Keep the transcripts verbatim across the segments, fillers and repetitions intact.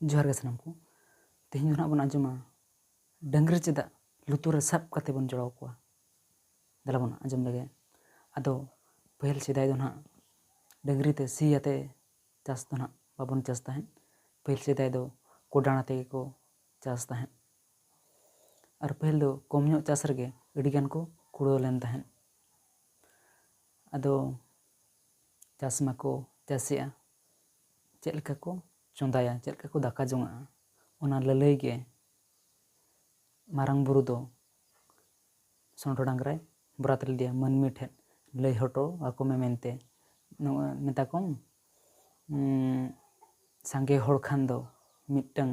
ᱡᱚᱦᱟᱨ ᱜᱮ ᱥᱟᱱᱟᱢ ᱠᱚ᱾ ᱛᱮᱦᱮᱧ ᱫᱚ ᱱᱟᱦᱟᱜ ᱵᱚᱱ ᱟᱸᱡᱚᱢᱟ ᱰᱟᱹᱝᱨᱤ ᱪᱮᱫᱟᱜ ᱞᱩᱛᱩᱨ ᱨᱮ ᱥᱟᱵ ᱠᱟᱛᱮ ᱵᱚᱱ ᱡᱚᱲᱟᱣ ᱠᱚᱣᱟ᱾ ᱫᱮᱞᱟ ᱵᱚᱱ ᱟᱸᱡᱚᱢ ᱞᱮᱜᱮ᱾ ᱟᱫᱚ ᱯᱟᱹᱦᱤᱞ ᱥᱮᱫᱟᱭ ᱫᱚ ᱱᱟᱦᱟᱜ ᱰᱟᱹᱝᱨᱤ ᱛᱮ ᱥᱤ ᱟᱛᱮ ᱪᱟᱥ ᱫᱚ ᱱᱟᱦᱟᱜ ᱵᱟᱵᱚᱱ ᱪᱟᱥ ᱛᱟᱦᱮᱸᱫ᱾ ᱯᱟᱹᱦᱤᱞ ᱥᱮᱫᱟᱭ ᱫᱚ ᱠᱚᱰᱟᱲ ᱟᱛᱮ ᱜᱮᱠᱚ ᱪᱟᱥ ᱛᱟᱦᱮᱸᱫ᱾ ᱟᱨ ᱯᱟᱹᱦᱤᱞ ᱫᱚ ᱠᱚᱢ ᱧᱚᱜ ᱪᱟᱥ ᱨᱮᱜᱮ ᱟᱹᱰᱤ ᱜᱟᱱ ᱠᱚ ᱠᱩᱲᱟᱹᱣ ᱞᱮᱱ ᱛᱟᱦᱮᱸᱫ᱾ ᱟᱫᱚ ᱪᱟᱥ ᱢᱟᱠᱚ ᱪᱟᱥᱮᱜᱼᱟ, ᱪᱮᱫ ᱞᱮᱠᱟ ᱠᱚ ᱪᱚᱸᱫᱟᱭᱟ, ᱪᱮᱫ ᱞᱮᱠᱟ ᱠᱚ ᱫᱟᱠᱟ ᱡᱚᱝᱟᱜᱼᱟ, ᱚᱱᱟ ᱞᱟᱹᱞᱟᱹᱭ ᱜᱮ ᱢᱟᱨᱟᱝ ᱵᱩᱨᱩ ᱫᱚ ᱥᱚᱸᱰᱚ ᱰᱟᱝᱨᱟᱭ ᱵᱚᱨᱟᱛ ᱞᱮᱫᱮᱭᱟ ᱢᱟᱹᱱᱢᱤ ᱴᱷᱮᱱ ᱞᱟᱹᱭ ᱦᱚᱴᱚ ᱟᱠᱚ ᱢᱮ ᱢᱮᱱᱛᱮ᱾ ᱱᱚᱣᱟ ᱢᱮᱛᱟ ᱠᱚᱢ, ᱩᱸ, ᱥᱟᱸᱜᱮ ᱦᱚᱲ ᱠᱷᱟᱱ ᱫᱚ ᱢᱤᱫᱴᱟᱝ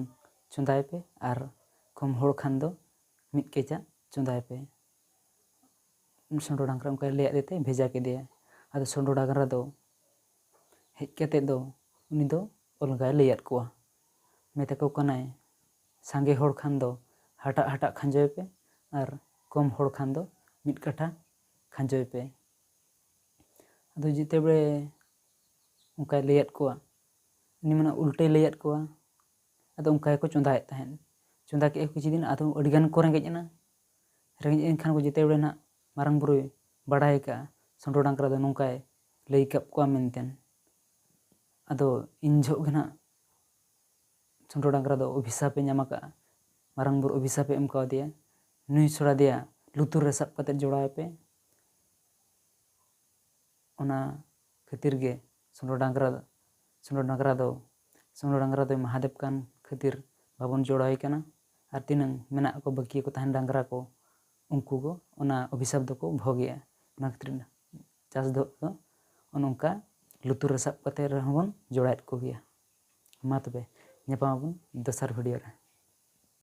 ᱪᱚᱸᱫᱟᱭ ᱯᱮ ᱟᱨ ᱠᱚᱢ ᱦᱚᱲ ᱠᱷᱟᱱ ᱫᱚ ᱢᱤᱫ ᱠᱮᱡᱟᱜ ᱪᱚᱸᱫᱟᱭ ᱯᱮ᱾ ᱥᱚᱸᱰᱚ ᱰᱟᱝᱨᱟ ᱚᱱᱠᱟᱭ ᱞᱟᱹᱭᱟᱫ ᱫᱮᱛᱮ ᱵᱷᱮᱡᱟ ᱠᱮᱫᱮᱭᱟ᱾ ᱟᱫᱚ ᱥᱚᱸᱰᱚ ᱰᱟᱝᱨᱟ ᱫᱚ ᱦᱮᱡ ᱠᱟᱛᱮ ᱫᱚ ᱩᱱᱤ ᱫᱚ ᱚᱞᱜᱟᱭ ᱞᱟᱹᱭᱟᱫ ᱠᱚᱣᱟ᱾ ᱢᱮᱛᱟ ᱠᱚ ᱠᱟᱱᱟᱭ, ᱥᱟᱸᱜᱮ ᱦᱚᱲ ᱠᱷᱟᱱ ᱫᱚ ᱦᱟᱴᱟᱜ ᱦᱟᱴᱟᱜ ᱠᱷᱟᱸᱡᱚᱭ ᱯᱮ ᱟᱨ ᱠᱚᱢ ᱦᱚᱲ ᱠᱷᱟᱱ ᱫᱚ ᱢᱤᱫ ᱠᱟᱴᱷᱟ ᱠᱷᱟᱸᱡᱚᱭ ᱯᱮ᱾ ᱟᱫᱚ ᱡᱮᱛᱮ ᱵᱮᱲᱮ ᱚᱱᱠᱟᱭ ᱞᱟᱹᱭᱟᱫ ᱠᱚᱣᱟ, ᱩᱱᱤ ᱢᱟᱱᱮ ᱩᱞᱴᱟᱹᱭ ᱞᱟᱹᱭᱟᱫ ᱠᱚᱣᱟ᱾ ᱟᱫᱚ ᱚᱱᱠᱟ ᱜᱮᱠᱚ ᱪᱚᱸᱫᱟᱭᱮᱫ ᱛᱟᱦᱮᱸᱫ᱾ ᱪᱚᱸᱫᱟ ᱠᱮᱫᱼᱟ ᱠᱚ ᱠᱤᱪᱷᱩ ᱫᱤᱱ, ᱟᱫᱚ ᱟᱹᱰᱤ ᱜᱟᱱ ᱠᱚ ᱨᱮᱸᱜᱮᱡ ᱮᱱᱟ᱾ ᱨᱮᱸᱜᱮᱡ ᱮᱱ ᱠᱷᱟᱱ ᱠᱚ ᱡᱮᱛᱮ ᱵᱮᱲᱮ ᱱᱟᱦᱟᱜ ᱢᱟᱨᱟᱝ ᱵᱩᱨᱩᱭ ᱵᱟᱲᱟᱭ ᱟᱠᱟᱫᱼᱟ ᱥᱚᱸᱰᱚ ᱰᱟᱝᱨᱟ ᱫᱚ ᱱᱚᱝᱠᱟᱭ ᱞᱟᱹᱭ ᱠᱟᱫ ᱠᱚᱣᱟ ᱢᱮᱱᱛᱮ᱾ ᱟᱫᱚ ᱤᱱ ᱡᱚᱦᱚᱜ ᱜᱮ ᱱᱟᱦᱟᱜ ᱥᱚᱸᱰᱚ ᱰᱟᱝᱨᱟ ᱫᱚ ᱚᱵᱷᱤᱥᱟᱯ ᱮ ᱧᱟᱢ ᱟᱠᱟᱫᱼᱟ᱾ ᱢᱟᱨᱟᱝ ᱵᱩᱨᱩ ᱚᱵᱷᱤᱥᱟᱯ ᱮ ᱮᱢ ᱠᱟᱣᱫᱮᱭᱟ, ᱱᱩᱭ ᱥᱚᱲᱟ ᱫᱮᱭᱟ ᱞᱩᱛᱩᱨ ᱨᱮ ᱥᱟᱵ ᱠᱟᱛᱮ ᱡᱚᱲᱟᱣ ᱮ ᱯᱮ᱾ ᱚᱱᱟ ᱠᱷᱟᱹᱛᱤᱨ ᱜᱮ ᱥᱚᱸᱰᱚ ᱰᱟᱝᱨᱟ, ᱥᱚᱸᱰᱚ ᱰᱟᱝᱨᱟ ᱫᱚ, ᱥᱚᱸᱰᱚ ᱰᱟᱝᱨᱟ ᱫᱚ ᱢᱟᱦᱟᱫᱮᱵ ᱠᱟᱱ ᱠᱷᱟᱹᱛᱤᱨ ᱵᱟᱵᱚᱱ ᱡᱚᱲᱟᱣ ᱮ ᱠᱟᱱᱟ᱾ ᱟᱨ ᱛᱤᱱᱟᱹᱝ ᱢᱮᱱᱟᱜ ᱠᱚ, ᱵᱟᱹᱠᱤ ᱠᱚ ᱛᱟᱦᱮᱱ ᱰᱟᱝᱨᱟ ᱠᱚ, ᱩᱱᱠᱩ ᱠᱚ ᱚᱱᱟ ᱚᱵᱷᱤᱥᱟᱯ ᱫᱚᱠᱚ ᱵᱷᱳᱜᱮᱜᱼᱟ᱾ ᱚᱱᱟ ᱠᱷᱟᱹᱛᱤᱨ ᱪᱟᱥ ᱫᱚ ᱚᱱᱮ ᱚᱱᱠᱟ ᱞᱩᱛᱩᱨ ᱨᱮ ᱥᱟᱵ ᱠᱟᱛᱮ ᱨᱮᱦᱚᱸ ᱵᱚᱱ ᱡᱚᱲᱟᱭᱮᱫ ᱠᱚᱜᱮᱭᱟ᱾ ᱢᱟ ᱛᱚᱵᱮ, ᱧᱟᱯᱟᱢ ᱟᱵᱚᱱ ᱫᱚᱥᱟᱨ video ᱨᱮ᱾